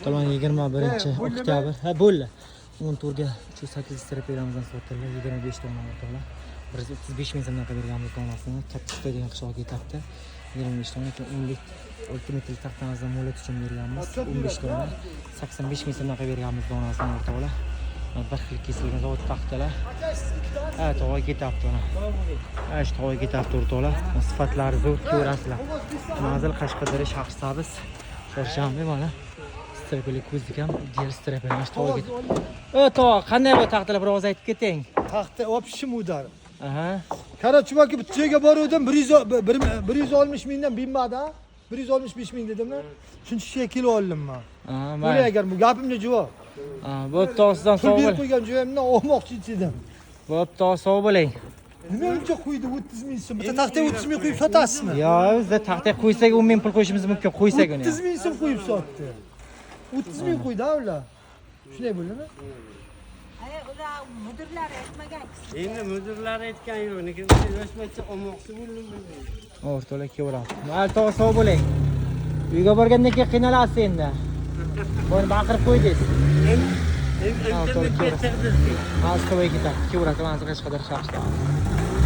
Tomon 21 oktyabr. Ha, bo'ldi. 10 turga 308 стропила mizdan sotildi. 25 dona, o'rtoqlar. 135 ming so'mdan qilib berganmiz donasini. Katta Xitoy degan qishloqqa ketyapti. 25 dona, keyin 10lik 6 metrlik taxtamizdan mo'lat uchun berganmiz. 15 dona 85 ming so'mdan qilib berganmiz donasini, o'rtoqlar. Mana bir xil kesilgan zavod taxtalar. Ha, tog'a ketyapti mana. Ha, shu tog'a ketyapti, o'rtoqlar. Sifatlari zo'r, ko'rasizlar. Manzil Qashqadaryo, Shahrisabz. Chorshanba mana. Стропила ko'zlik ham ideal стропила, mana shu tog'a ketyapti. O, tog'a, qanday bu taxtalar, bir oz aytib keting. Taxta общем удар. Aha. Короче, chuvaki, bitta joyga boruvdim, 160 mingdan binmadi, ha? 165 ming dedimmi? Shuncha kishiga kilo oldim man. Aha, Mayli mayli. agar bu gapimga javob. Ha, bo'pti, tog'a, sizdan Pul sog' berib bo'ling. qo'ygan joyimdan olmoqchi edim. Bo'pti, tog'a, sog' bo'ling. Nima uncha qo'ydi 30 ming so'm? Bitta taxtaga 30 ming qo'yib sotasizmi? Yo, bizda taxta qo'ysak 10 ming pul qo'yishimiz mumkin, qo'ysak uni. 30 ming so'm qo'yib sotdi. 30 ming qo'ydi ha ular. Shunday bo'ldimi? Ay, ular mudirlar aytmagan. Endi mudirlar aytgan yo'q, lekin o'smacha olmoqchi bo'ldim. O'rtoqlar, kelaveradi. Mayli, tog'a, sog' bo'ling. Uyga borgandan keyin qiynalasiz endi. Buni baqirib qo'ydingiz. Endi Ha, to'g'ri, internetga chiqdingiz. Hozir to'yga ketyapti. Kelaveradi, manzil Qashqadaryo, Shahrisabz.